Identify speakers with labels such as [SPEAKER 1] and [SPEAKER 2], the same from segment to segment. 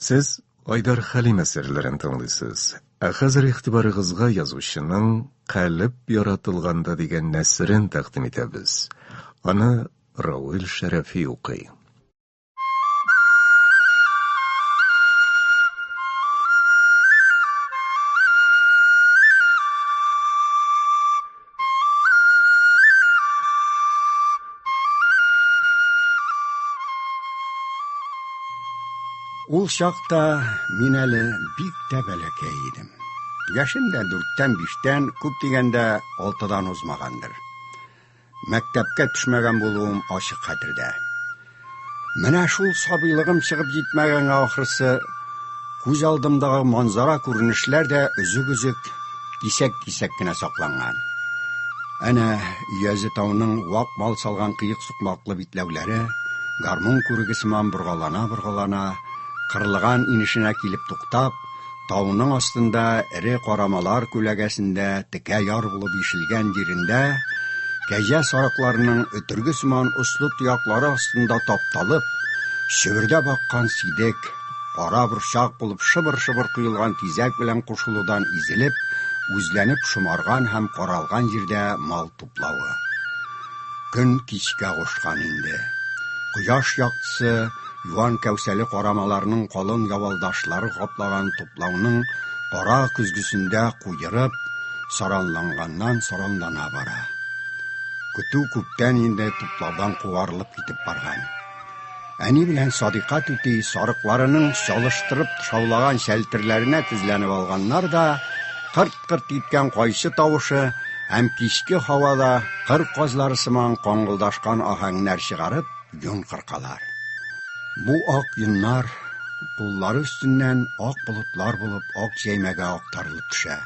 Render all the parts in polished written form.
[SPEAKER 1] Сез Айдар Хәлим әсәрләрен тыңлыйсыз. Ә хәзер игътибарыгызга язучының Калеб яратылганда дигән нәсерен тәкъдим итәбез. Аны Равил Шәрәфи укый.
[SPEAKER 2] Ул чакта мин әле бик тә бәләкәй идем. Яшем дә дүрттән, биштән, күп дигәндә алтыдан узмагандыр. Мәктәпкә төшмәгән булуым ачык хәтердә. Менә шул сабыйлыгым чыгып җитмәгәнгә ахрысы, күз алдымдагы манзара күренешләр дә өзек-өзек, кисәк-кисәк кенә сакланган. Әнә Өязе тауның вак мал салган кыек сукмаклы битләүләре, гармун күреге сыман боргалана-боргалана, Кырлыган инешенә килеп туктап, Тауның астында эре карамалар күләгәсендә текә яр булып ишелгән җирендә кәҗә сарыкларының өтерге сыман очлы тояклары астында тапталып, чөбердәп аккан сидек, кара борчак булып шыбыр-шыбыр коелган тизәк белән кушылудан изелеп, үзләнеп шомарган һәм каралган җирдә мал туплавы. Көн кичкә кушкан инде. Кояш яктысы юан кәүсәле карамаларның калын ябалдашлары каплаган туплауның кара көзгесендә куерып, саранланганнан саранлана бара. Көтү күптән инде туплаудан кубарылып китеп барган. Әни белән Садыйка түти сарыкларының чалыштырып шаулаган шәлтерләренә тезләнеп алганнар да, кырт-кырт иткән кайчы тавышы һәм кичке һавада кыр казлары сыман каңгылдашкан аһәңнәр чыгарып, йон кыркалар. Бу ак йоннар куллары өстеннән ак болытлар булып ак җәймәгә актарылып төшә.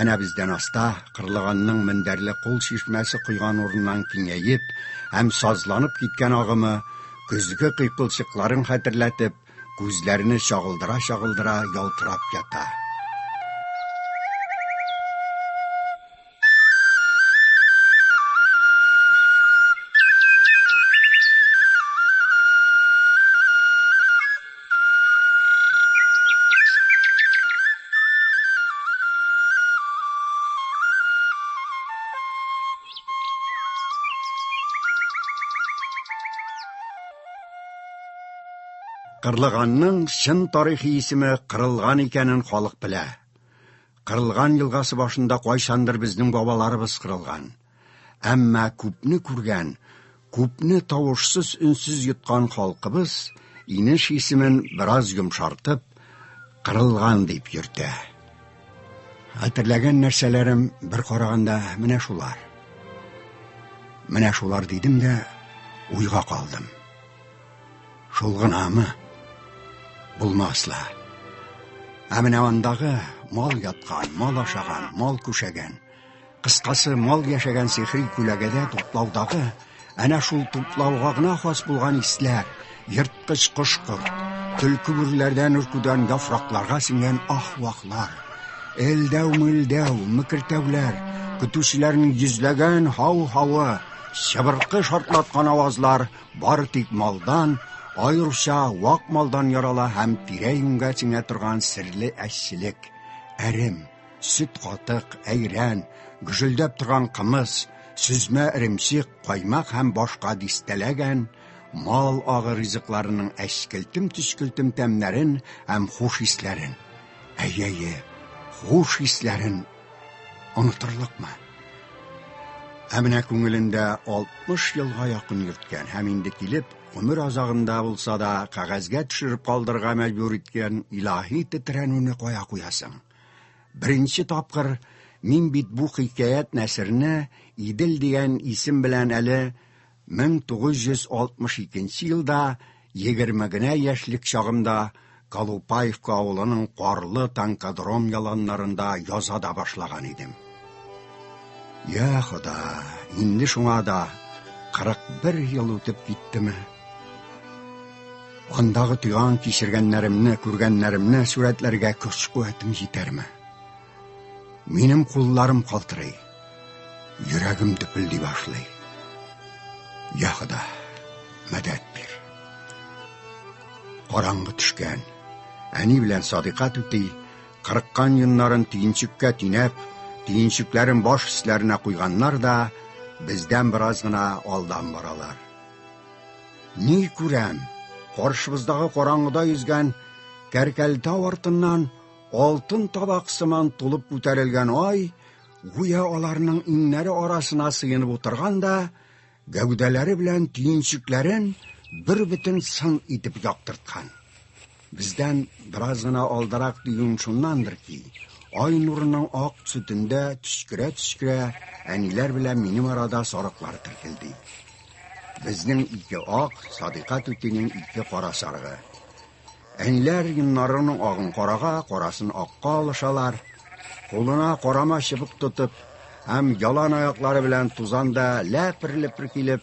[SPEAKER 2] Әнә бездән аста, Кырлыганның мендәрле кул чишмәсе койган урыннан киңәеп һәм сазланып киткән агымы, көзге кыйпылчыкларын хәтерләтеп, күзләрне чагылдыра-чагылдыра ялтырап ята. Кырлыганның чын тарихи исеме Кырылган икәнен халык белә. Кырылган елгасы башында кайчандыр безнең бабаларыбыз кырылган. Әмма күпне күргән, күпне тавышсыз-өнсез йоткан халкыбыз инеш исемен бераз йомшартып, Кырылган дип йөртә. Хәтерләгән нәрсәләрем бер караганда менә шулар. Менә шулар дидем дә уйга калдым. Шул гынамы? Булмас ла. Ә менә андагы мал яткан, мал ашаган, мал күшәгән, кыскасы, мал яшәгән сихри күләгәдә туплаудагы, әнә шул туплауга гына хас булган исләр, ерткыч кош-корт, төлке-бүреләрдән өркүдән яфракларга сеңгән ах-вахлар, элдәү-мелдәү, мекертәүләр, көтүчеләрнең йөзләгән һау-һавы, чыбыркы шартлаткан авазлар Бары тик малдан, аеруча вак малдан ярала һәм тирә-юньгә сеңә торган серле әчелек, әрем, сөт-катык, әйрән, гөжелдәп торган кымыз, сөзмә эремчек, каймак һәм башка дистәләгән мал агы ризыкларының әчкелтем-төчкелтем тәмнәрен һәм хуш исләрен, әйе-әйе, хуш исләрен онытырлыкмы? Ә менә күңелендә 60 елга якын йөрткән һәм инде килеп, гомер азагында булса да кәгазьгә төшереп калдырырга мәҗбүр иткән илаһи тетрәнүне кая куясың? Беренче тапкыр мин бит бу хикәят нәсерне Идел дигән исем белән әле 1962 елда 20 генә яшьлек чагымда Колупаевка авылының карлы танкодром яланнарында яза да башлаган идем. Я Хода, инде шуңа да 41 ел үтеп киттеме? Андагы тойган кичергәннәремне, күргәннәремне сурәтләргә көч-куәтем җитәрме? Минем кулларым калтырый. Йөрәгем дөпелди башлый. Я Хода, мәдәт бир. Караңгы төшкән. Әни белән Садыйка түти кырыккан йоннарын төенчеккә төйнәп, төенчекләрен баш өсләренә куйганнар да бездән бераз гына алдан баралар. Ни күрәм, каршыбыздагы караңгыда йөзгән Кәркәл тау артыннан алтын табак сыман тулып күтәрелгән ай гүя аларның иңнәре арасына сыенып утырган да, гәүдәләре белән төенчекләрен бер бөтен сын итеп яктырткан. Бездән бераз гына алдарак диюем шуннандыр ки, ай нурының ак сөтендә төчкерә-төчкерә әниләр белән минем арада сарыклар теркелди. Безнең ике ак, Садыйка түтинең ике кара сарыгы. Әниләр йоннарының агын карага, карасын акка алышалар. Кулына карама чыбык тотып һәм ялан аяклары белән тузанда ләпер-лепер килеп,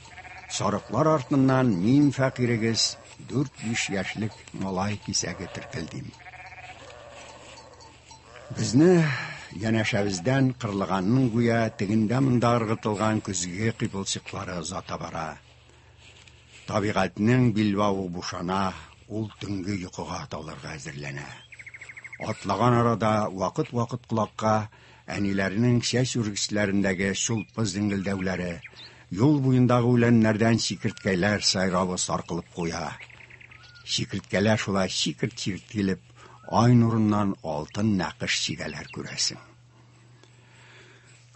[SPEAKER 2] сарыклар артыннан мин фәкыйрегез дүрт-биш яшьлек малай кисәге теркелдим. Безне янәшәбездән кырлыганның гүя тегендә-монда ыргытылган көзге кыйпылчыклары озата бара. Табигатьнең билбавы бушана, ул төнге йокыга талырга әзерләнә. Атлаган арада вакыт-вакыт колакка әниләренең чәч үргечләрендәге чулпы зеңгелдәүләре, юл буендагы үләннәрдән чикерткәләр сайравы саркылып куя. Чикерткәләр шулай чикерт-чикерт килеп, ай нурыннан алтын нәкыш чигәләр, күрәсең.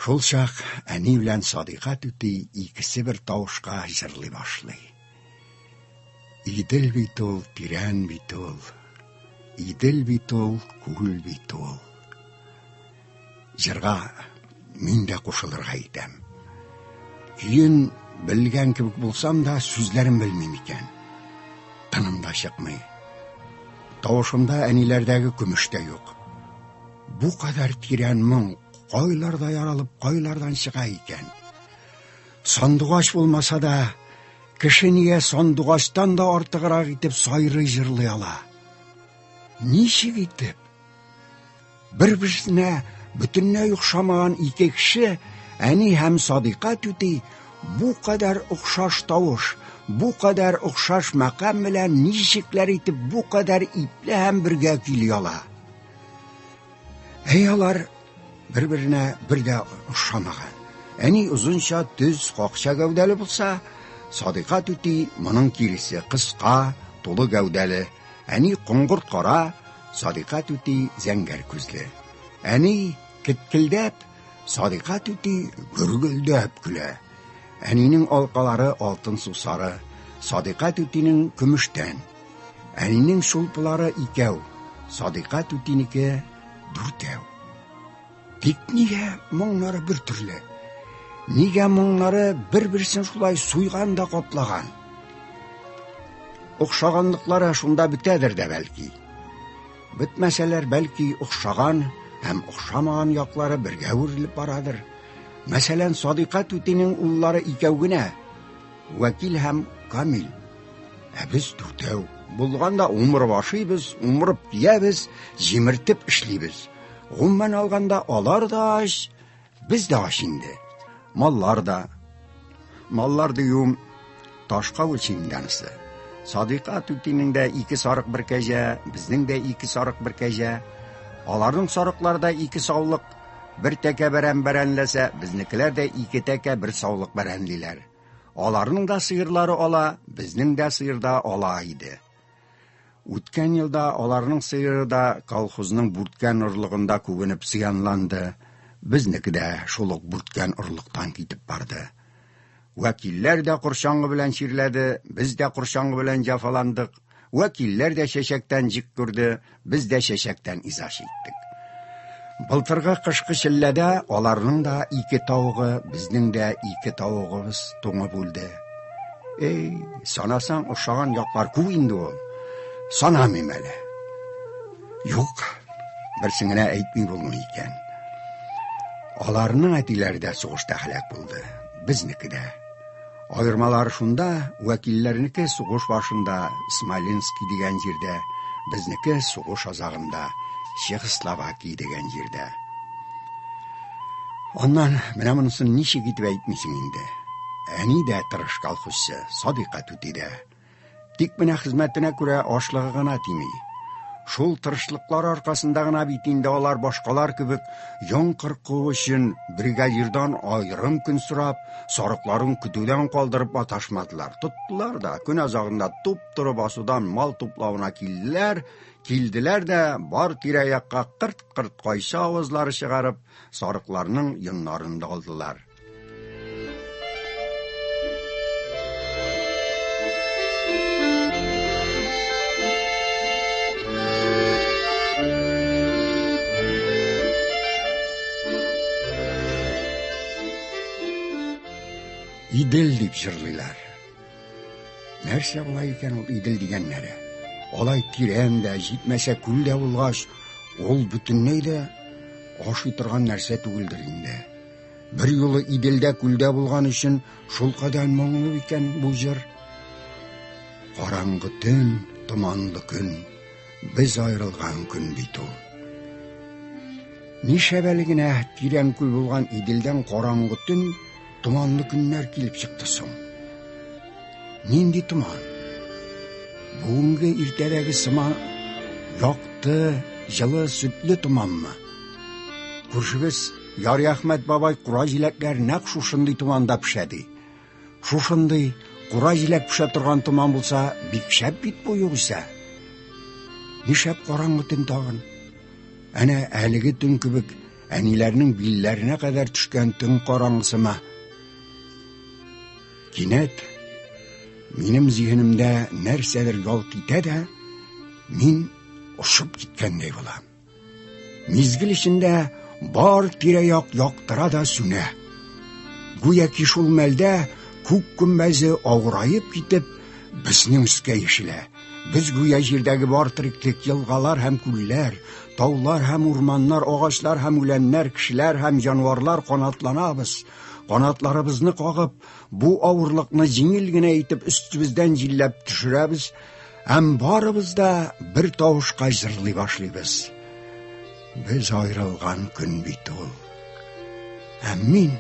[SPEAKER 2] Шул чак әни белән Садыйка түти икесе бер тавышка җырлый башлый. Идел бит ул, тирән бит ул, Идел бит ул, күл бит ул. Җырга мин дә кушылырга итәм. Көен белгән кебек булсам да, сүзләрен белмим икән. Тыным да чыкмый. Тавышымда әниләрдәге көмеш тә юк. Бу кадәр тирән моң кайларда яралып, кайлардан чыга икән? Сандугач булмаса да, кеше нигә сандугачтан да артыграк итеп сайрый җырлый ала? Ничек итеп? Бер-берсенә бөтенләй охшамаган ике кеше, әни һәм Садыйка түти, бу кадәр охшаш тавыш, бу кадәр охшаш мәкам белән ничекләр итеп бу кадәр ипле һәм бергә көйли ала? Әй, алар бер-беренә бер дә охшамаган. Әни озынча, төз, какча гәүдәле булса, Садыйка түти моның киресе, кыска, тулы гәүдәле. Әни коңгырт кара, Садыйка түти зәңгәр күзле. Әни кеткелдәп, Садыйка түти гөргелдәп көлә. Әнинең алкалары алтын сусары, Садыйка түтинең көмештән. Әнинең чулпылары икәү, Садыйка түтинеке дүртәү. Тик нигә моңнары бер төрле? Нигә моңнары бер-берсен шулай суйган да каплаган? Охшаганлыклары шунда бетәдер дә бәлки. Бетмәсәләр, бәлки охшаган һәм охшамаган яклары бергә үрелеп барадыр. Мәсәлән, Садыйка түтинең уллары икәү генә, Вәкил һәм Камил. Ә без дүртәү. Булганда умырып ашыйбыз, умырып киябез, җимертеп эшлибез. Гомумән алганда, алар да ач, без дә ач инде. Маллар да. Маллар диюем ташка үлчим инде анысы. Садыйка түтинең дә ике сарык бер кәҗә, безнең дә ике сарык бер кәҗә. Аларның сарыклары да ике саулык, бер тәкә бәрән бәрәнләсә, безнекеләр дә ике тәкә бер саулык бәрәнлиләр. Аларның да сыерлары ала, безнең дә сыерда ала иде. Үткән елда аларның сыеры да колхозның бүрткән орлыгында күбенеп зыянланды, безнеке дә шул ук бүрткән орлыктан китеп барды. Вәкилләр дә корчаңгы белән чирләде, без дә корчаңгы белән җәфаландык. Вәкилләр дә чәчәктән җик күрде, без дә чәчәктән иза чиктек. Былтыргы кышкы челләдә аларның да ике тавыгы, безнең дә ике тавыгыбыз туңып үлде. Эй, санасаң, ошаган яклар күп инде ул. Санамыйм әле. Юк, берсен генә әйтми булмый икән. Аларның әтиләре дә сугышта һәлак булды, безнеке дә. Аермалары шунда, вәкилләрнеке сугыш башында Смоленский дигән җирдә, безнеке сугыш азагында Чехословакия дигән җирдә. Аннан менә монысын ничек итеп әйтмисең инде? Әни дә тырыш колхозчы, Садыйка түти дә. Тик менә хезмәтенә күрә ашлыгы гына тими. Шул тырышлыклары аркасында гына бит инде алар башкалар кебек йон кырку өчен бригадирдан аерым көн сорап, сарыкларын көтүдән калдырып маташмадылар. Тоттылар да, көн азагында туп-туры басудан мал туплавына килделәр, килделәр дә бар тирә-якка кырт-кырт кайчы авызлары чыгарып, сарыкларның йоннарын да алдылар. Идел дип җырлыйлар. Нәрсә була икән ул Идел дигәннәре? Алай тирән дә, җитмәсә күл дә булгач, ул бөтенләй дә ашый торган нәрсә түгелдер инде. Бер юлы Иделдә күлдә булган өчен шулкадәр моңлы икән бу җыр. Караңгы төн, томанлы көн, без аерылган көн бит ул. Нишләп әле генә тирән күл булган Иделдән караңгы төн, томанлы көннәр килеп чыкты соң? Нинди томан? Бүгенге иртәдәге сыман якты, җылы, сөтле томанмы? Күршебез Яри Әхмәт бабай кура җиләкләр нәкъ шушындый томанда пешә ди. Шушындый кура җиләк пешә торган томан булса, бик шәп бит бу югыйсә. Нишләп караңгы төн тагын? Әнә әлеге төн кебек әниләрнең билләренә кадәр төшкән төн караңгысымы? Кинәт минем зиһенемдә нәрсәдер ялт итә дә, мин очып киткәндәй булам. Мизгел эчендә бар тирә-як яктыра да сүнә. Гүяки шул мәлдә күк гөмбәзе авыраеп китеп, безнең өскә ишелә. Без гүя җирдәге бар тереклек, елгалар һәм күлләр, таулар һәм урманнар, агачлар һәм үләннәр, кешеләр һәм җанварлар канатланабыз. Канатларыбызны кагып, бу авырлыкны җиңел генә итеп өстебездән җилләп төшерәбез Һәм барыбыз да бер тавышка җырлый башлыйбыз. Без аерылган көн бит ул. Һәм мин,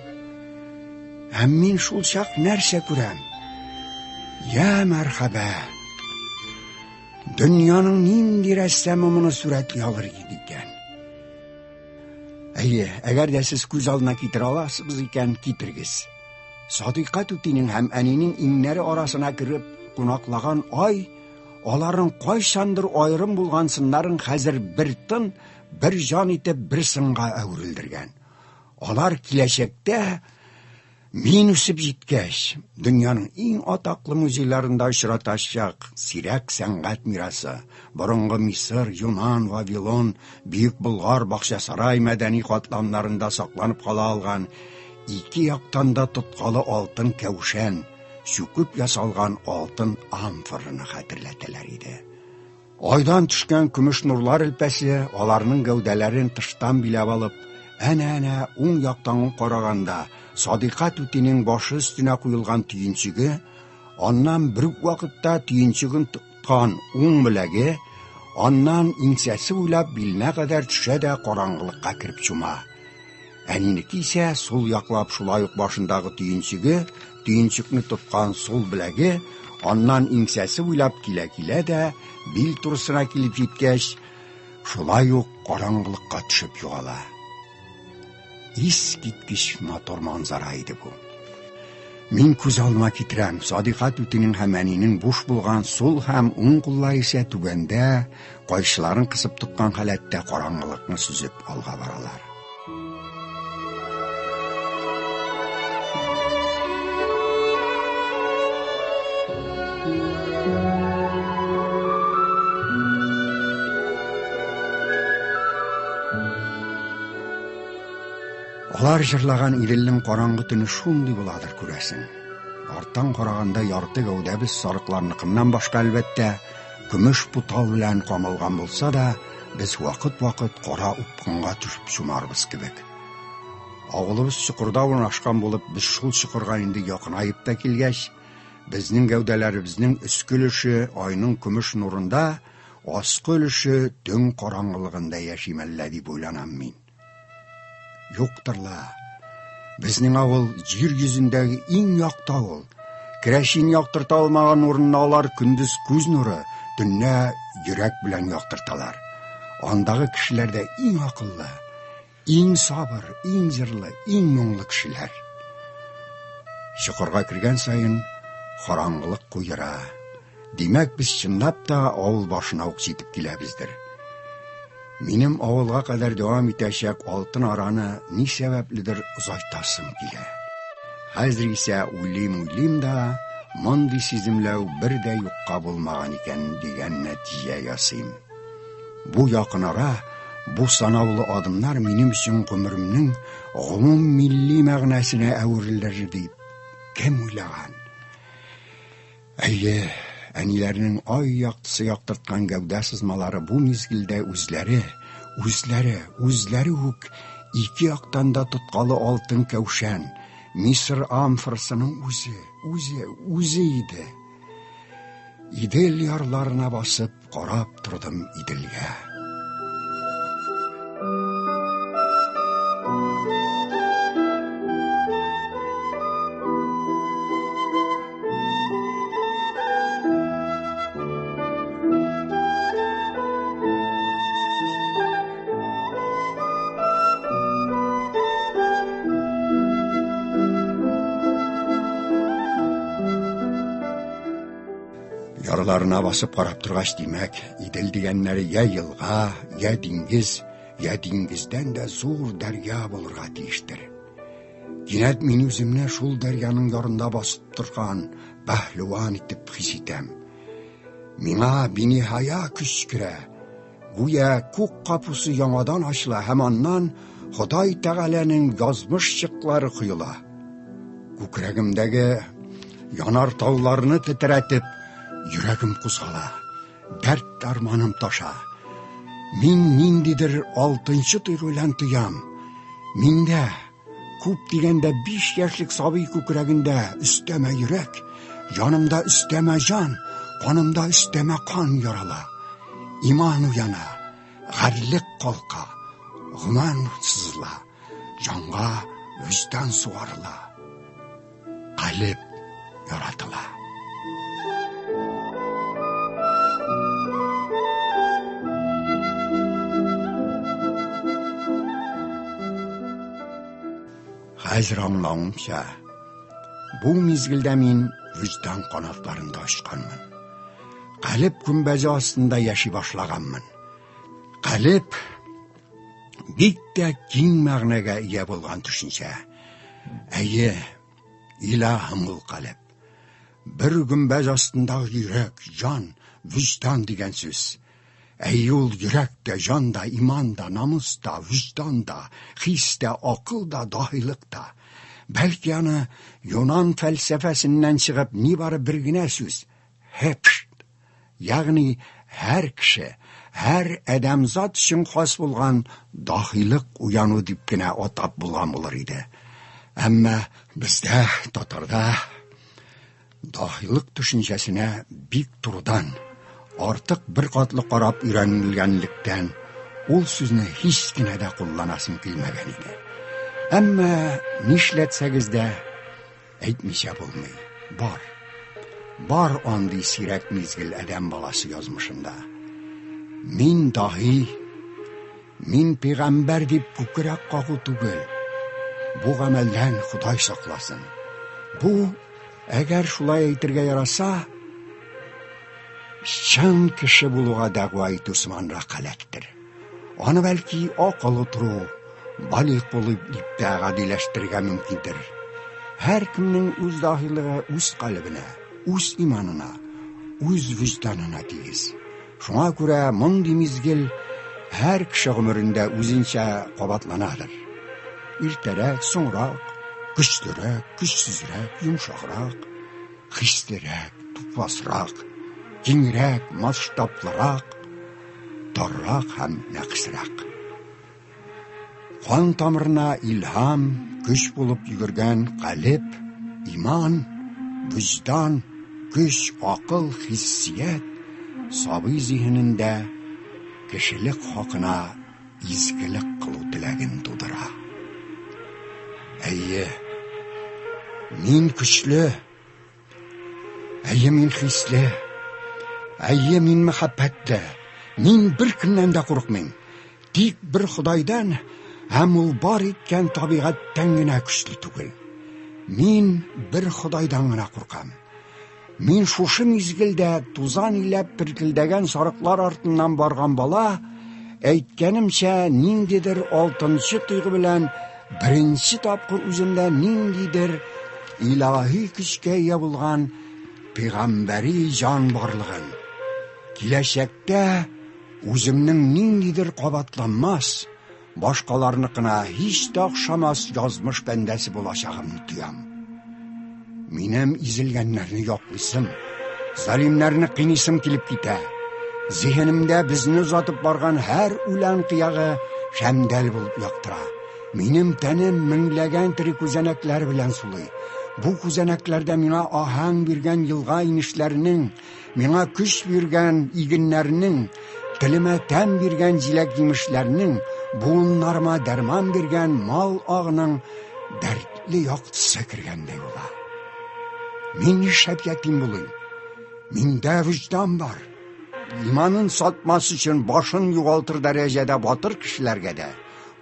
[SPEAKER 2] һәм мин шул чак нәрсә күрәм? Я мәрхәбә! Дөньяның нинди рәссамы моны сурәтли алыр иде икән? Әйе, әгәр дә сез күз алдына китерә аласыз икән, китерегез. Садыйка түтинең һәм әнинең иңнәре арасына кереп кунаклаган ай аларның кайчандыр аерым булган сыннарын хәзер бер тын, бер җан итеп бер сынга әверелдергән. Алар киләчәктә мин үсеп җиткәч, дөньяның иң атаклы музейларында очратачак сирәк сәнгать мирасы, борынгы Мисыр, Юнан, Вавилон, Бөек Болгар, Бакчасарай мәдәни катламнарында сакланып кала алган ике яктан да тоткалы алтын кәүшән, чүкеп ясалган алтын амфораны хәтерләтәләр иде. Айдан төшкән көмеш нурлар элпәсе аларның гәүдәләрен тыштан биләп алып, әнә-әнә уң яктан караганда Садыйка түтинең башы өстенә куелган төенчеге, аннан бер үк вакытта төенчеген тоткан уң беләге, аннан иңсәсе буйлап биленә кадәр төшә дә караңгылыкка кереп чума. Әнинеке исә сул яклап шулай ук башындагы төенчеге, төенчекне тоткан сул беләге, аннан иңсәсе буйлап килә-килә дә, бил турысына килеп җиткәч, шулай ук караңгылыкка төшеп югала. Искиткеч матур манзара иде бу. Мин күз алдыма китерәм, Садиха түтинең һәм әнинең буш булган сул һәм уң куллары исә түбәндә, кайчыларын кысып тоткан халәттә караңгылыкны сөзеп алга баралар. Алар җырлаган Иделнең караңгы төне шундый буладыр, күрәсең. Арттан караганда ярты гәүдәбез сарыкларныкыннан башка, әлбәттә, көмеш путал белән камалган булса да, без вакыт-вакыт кара упкынга төшеп чумарбыз кебек. Авылыбыз чокырда урнашкан булып, без шул чокырга инде якынаеп та килгәч, безнең гәүдәләребезнең өске өлеше айның көмеш нурында, аскы өлеше төн караңгылыгында яши мәллә дип уйланам мин. Юктыр ла. Безнең авыл җир йөзендәге иң якты авыл. Керәшин яктырта алмаган урынны алар көндез күз нуры, төнлә йөрәк белән яктырталар. Андагы кешеләр дә иң акыллы, иң сабыр, иң җырлы, иң моңлы кешеләр. Чокырга кергән саен караңгылык куера. Димәк, без чынлап та авыл башына ук җитеп киләбездер. Минем авылга кадәр дәвам итәчәк алтын араны ни сәбәпледер озайтасым килә. Хәзер исә уйлыйм-уйлыйм да, мондый сиземләү бер дә юкка булмаган икән дигән нәтиҗә ясыйм. Бу якын ара, бу санаулы адымнар минем өчен гомеремнең гомум милли мәгънәсенә әверелер дип кем уйлаган? Әйе, әниләрнең ай яктысы яктырткан гәүдә сызмалары бу мизгелдә үзләре, үзләре, үзләре үк ике яктан да тоткалы алтын кәүшән, Мисыр амфорасының үзе, үзе, үзе иде. Идел ярларына басып, карап тордым Иделгә. Ярларына басып карап торгач, димәк, Идел дигәннәре я елга, я диңгез, я диңгездән дә зур дәрья булырга тиештер. Кинәт мин үземне шул дәрьяның ярында басып торган бәһлеван итеп хис итәм. Миңа биниһая көч керә. Гүя күк капусы яңадан ачыла һәм аннан Ходай Тәгаләнең язмыш чыклары коела. Күкрәгемдәге янар тауларны тетрәтеп, йөрәгем кузгала, дәрт-дарманым таша. Мин ниндидер алтынчы тойгы белән тоям. Миндә Күп дигәндә 5 яшьлек сабый күкрәгендә өстәмә йөрәк, җанымда өстәмә җан, канымда өстәмә кан ярала. Иман уяна, гарьлек калка, гоман сызыла, җанга вөҗдан сугарыла. Калеб яратыла. Хәзер аңлавымча, бу мизгелдә мин вөҗдан канатларында очканмын. Калеб гөмбәзе астында яши башлаганмын. Калеб бик тә киң мәгънәгә ия булган төшенчә. Әйе, илаһым ул калеб. Бер гөмбәз астындагы йөрәк, җан, вөҗдан дигән сүз. Әйе, ул йөрәк тә, җан да, иман да, намус та, вөҗдан да, хис тә, акыл да, даһилык та. Бәлки аны юнан фәлсәфәсеннән чыгып нибары бер генә сүз Хепшт, ягъни һәр кеше, һәр адәмзат өчен хас булган даһилык уяну дип кенә атап булган булыр иде. Әмма бездә, татарда, даһилык төшенчәсенә бик турыдан, артык беркатлы карап өйрәнелгәнлектән, ул сүзне һич кенә дә кулланасым килмәгән иде. Әмма нишләтсәгез дә, Әйтмичә булмый. Бар. Бар андый сирәк мизгел адәм баласы язмышында. Мин даһи, мин пигамбәр дип күкрәк кагу түгел. Бу гамәлдән Ходай сакласын. Бу, әгәр шулай әйтергә яраса, чын кеше булуга дәгъва итү сыманрак халәттер. Аны бәлки акыл утыру, балигъ булу дип тә гадиләштерергә мөмкиндер. Һәркемнең үз даһилыгы үз калебенә, үз иманына, үз вөҗданына тигез. Шуңа күрә мондый мизгел һәр кеше гомерендә үзенчә кабатланадыр. Иртәрәк, соңрак, көчлерәк, көчсезрәк, йомшаграк, хислерәк, тупасрак, киңрәк, масштаблырак, таррак һәм нәкысрак. Кан тамырына илһам, көч булып йөгергән калеб, иман, вөҗдан, көч, акыл, хиссият сабый зиһенендә кешелек хакына изгелек кылу теләген тудыра. Әйе, мин көчле, Әйе, мин хисле. Әйе, мин мәхәббәттә. Мин беркемнән дә курыкмыйм. Тик бер Ходайдан һәм ул бар иткән табигатьтән генә көчле түгел. Мин бер Ходайдан гына куркам. Мин шушы мизгелдә тузан иләп теркелдәгән сарыклар артыннан барган бала, әйткәнемчә, ниндидер алтынчы тойгы белән беренче тапкыр үземдә ниндидер илаһи көчкә ия булган пәйгамбәри җан барлыгын, киләчәктә үземнең ниндидер кабатланмас, башкаларныкына һич тә охшамас язмыш бәндәсе булачагымны тоям. Минем изелгәннәрне яклыйсым, залимнәрне кыйныйсым килеп китә. Зиһенемдә безне озатып барган һәр үлән кыягы шәмдәл булып яктыра. Минем тәнем меңләгән тере күзәнәкләр белән сулый. Бу күзәнәкләрдә миңа аһәң биргән елга инешләренең, Миңа көч биргән игеннәрнең, телемә тәм биргән җиләк-җимешләрнең, буыннарыма дәрман биргән мал агының дәртле яктысы кергәндәй була. Мин нишләп ятим булыйм? Миндә вөҗдан бар. Иманын сатмас өчен башын югалтыр дәрәҗәдә батыр кешеләргә дә,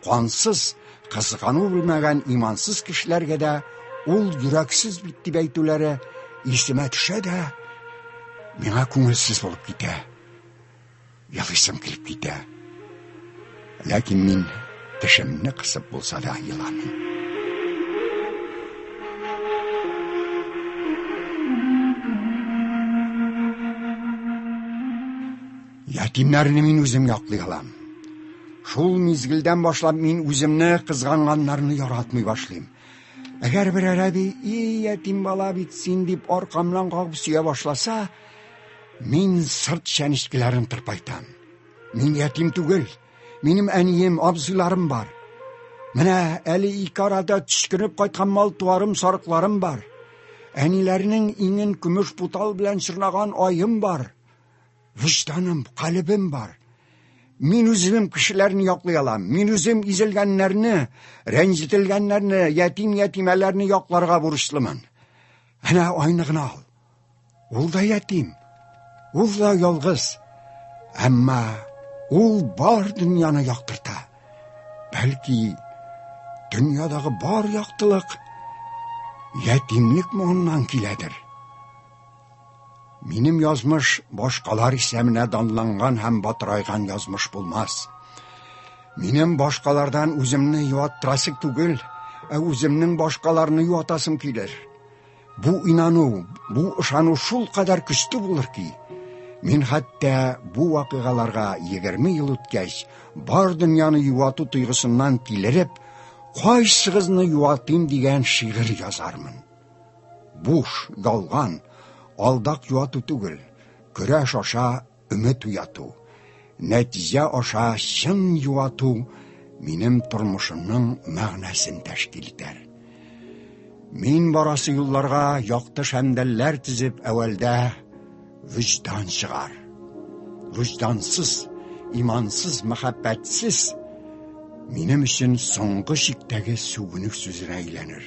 [SPEAKER 2] кансыз, кызгану белмәгән имансыз кешеләргә дә ул йөрәксез бит дип әйтүләре исемә төшә дә, миңа күңелсез булып китә. Елыйсым килеп китә. Ләкин мин тешемне кысып булса да еламыйм. Ятимнәрне мин үзем яклый алам. Шул мизгелдән башлап мин үземне кызганганнарны яратмый башлыйм. Әгәр берәр әби, "И, ятим бала бит син" дип аркамнан кагып сөя башласа, мин сырт чәнечкеләрен тырпайтам. Мин ятим түгел. Минем әнием, абзыйларым бар. Менә әле ике арада төшкереп кайткан мал-туарым, сарыкларым бар. Әниләрнең иңен көмеш путал белән чорнаган аем бар. Вөҗданым, калебем бар. Мин үзем кешеләрне яклый алам. Мин үзем изелгәннәрне, рәнҗетелгәннәрне, ятим-ятимәләрне якларга бурычлымын. Әнә айны гына ал. Ул да ятим, ул да ялгыз. Әмма ул бар дөньяны яктырта. Бәлки, дөньядагы бар яктылык ятимлек моңыннан киләдер. Минем язмыш башкалар исәменә данланган һәм батырайган язмыш булмас. Минем башкалардан үземне юаттырасы түгел, ә үземнең башкаларны юатасым килер. Бу инану, бу ышану шул кадәр көчле булыр ки, мин хәтта бу вакыйгаларга 20 ел үткәч, бар дөньяны юату тойгысыннан тилереп, кайсыгызны юатыйм дигән шигырь язармын. Буш, ялган, алдак юату түгел, көрәш аша өмет уяту, нәтиҗә аша чын юату минем тормышымның мәгънәсен тәшкил итәр. Мин барасы юлларга якты шәмдәлләр тезеп әүвәлдә вөҗдан чыгар. Вөҗдансыз, имансыз, мәхәббәтсез минем өчен соңгы чиктәге сүгенү сүзенә әйләнер.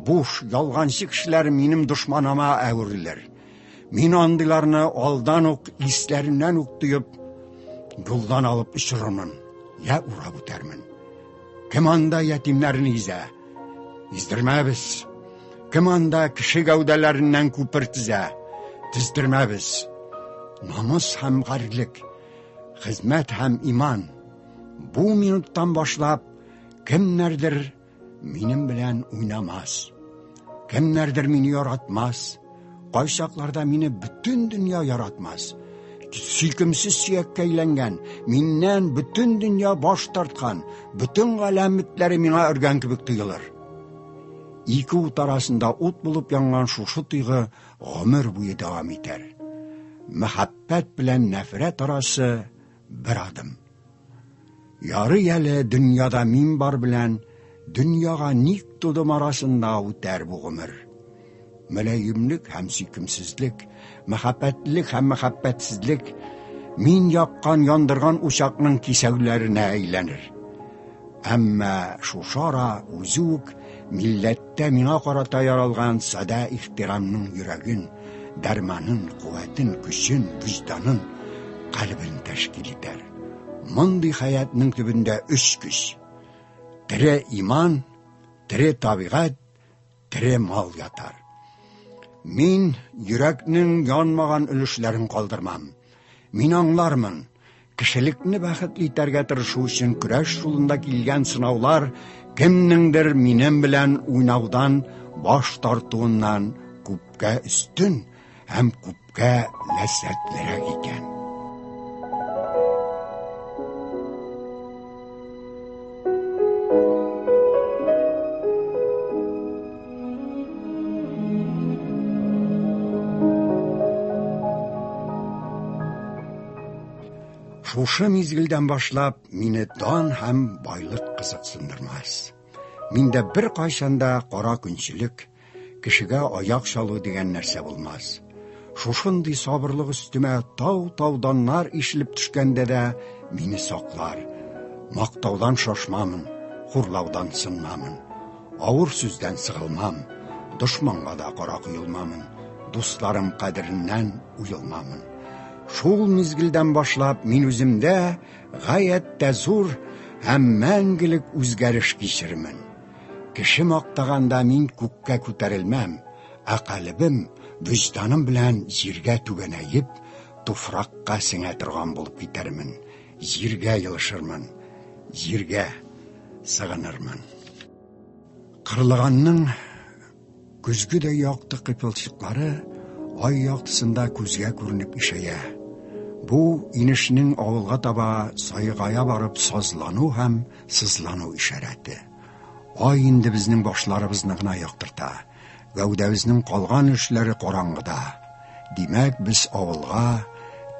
[SPEAKER 2] Буш, ялганчы кешеләр минем дошманыма әверелер. Мин андыйларны алдан ук, исләреннән үк тоеп, юлдан алып очырырмын, я урап үтәрмен. Кем анда ятимнәрне изә? Издермәбез. Кем анда кеше гәүдәләреннән күпер тезә? Тездермәбез. Намус һәм гарьлек, хезмәт һәм иман. Бу минуттан башлап кемнәрдер минем белән уйнамас. Кемнәрдер мине яратмас. Кайчакларда мине бөтен дөнья яратмас. Сөйкемсез сөяккә әйләнгән, миннән бөтен дөнья баш тарткан, бөтен галәм этләре миңа өргән кебек тоелыр. Ике ут арасында ут булып янган шушы тойгы гомер буе дәвам итәр. Мәхәббәт белән нәфрәт арасы бер адым. Ярый әле дөньяда мин бар белән дөньяга ник тудым арасында үтәр бу гомер. Мөлаемлек һәм сөйкемсезлек, мәхәббәтлелек һәм мәхәббәтсезлек мин яккан, яндырган учакның кисәүләренә әйләнер. Әмма шушы ара үзе үк милләттә миңа карата яралган садә ихтирамның йөрәген, дәрманын, куәтен, көчен, вөҗданын, кальбен тәшкил итәр. Мондый хәятның төбендә өч көч: тере иман, тере табигать, тере мал ятар. Мин йөрәкнең янмаган өлешләрен калдырмам. Мин аңлармын, кешелекне бәхетле итәргә тырышу өчен көрәш юлында килгән сынаулар кемнеңдер минем белән уйнаудан баш тартуыннан күпкә өстен һәм күпкә ләззәтлерәк икән. Шушы мизгелдән башлап мине дан һәм байлык кызыксындырмас. Миндә беркайчан да кара көнчелек, кешегә аяк чалу дигән нәрсә булмас. Шушындый сабырлык өстемә тау-тау даннар ишелеп төшкәндә дә мине саклар. Мактаудан шашмамын, хурлаудан сынмамын. Авыр сүздән сыгылмам, дошманга да кара коелмамын, дусларым кадереннән уелмамын. Шул мизгелдән башлап мин үземдә гаять тә зур һәм мәңгелек үзгәреш кичермен. Кеше мактаганда мин күккә күтәрелмәм, ә калебем, вөҗданым белән җиргә түбәнәеп, туфракка сеңә торган булып китәрмен, җиргә елышырмын, җиргә сыгынырмын. Кырлыганның көзгедәй якты кыйпылчыклары ай яктысында күзгә күренеп ишәя. Бу инешнең авылга таба саегая барып сазлану һәм сызлану ишарәте. Ай инде безнең башларыбызны гына яктырта. Гәүдәбезнең калган өлешләре караңгыда. Димәк, без авылга,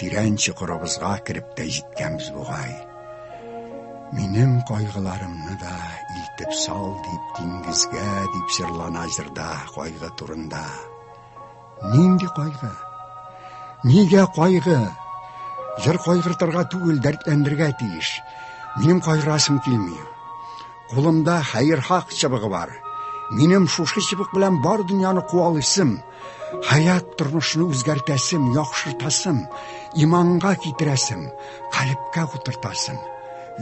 [SPEAKER 2] тирән чокырыбызга кереп тә җиткәнбез бугай. Минем кайгыларымны да илтеп сал дип диңгезгә, дип җырлана җырда кайгы турында. Нинди кайгы? Нигә кайгы? Җыр кайгыртырга түгел, дәртләндерергә тиеш. Минем кайгырасым килми. Кулымда хәерхак чыбыгы бар. Минем шушы чыбык белән бар дөньяны куалыйсым, хәят тормышны үзгәртәсем, яхшыртасым, иманга китерәсем, калебкә утыртасым,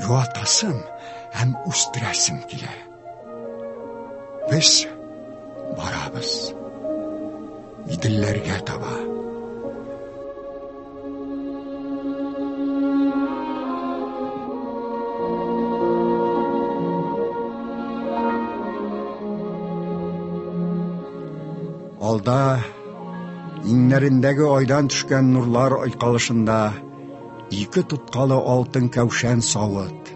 [SPEAKER 2] юатасым һәм үстерәсем килә. Без барабыз. Иделләргә таба. Алда иңнәрендәге айдан төшкән нурлар айкалышында ике тоткалы алтын кәүшән савыт,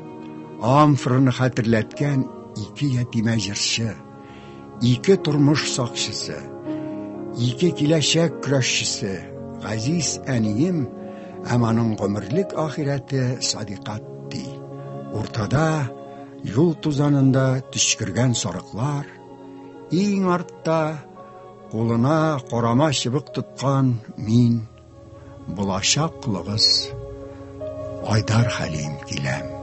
[SPEAKER 2] амфораны хәтерләткән ике ятимә җырчы, ике тормыш сакчысы, ике киләчәк көрәшчесе, газиз әнием һәм аның гомерлек ахирәте Садикатти. Уртада юл тузанында төчкергән сарыклар, иң артта кулына карама чыбык тоткан мин, булачак колыгыз Айдар Хәлим киләм.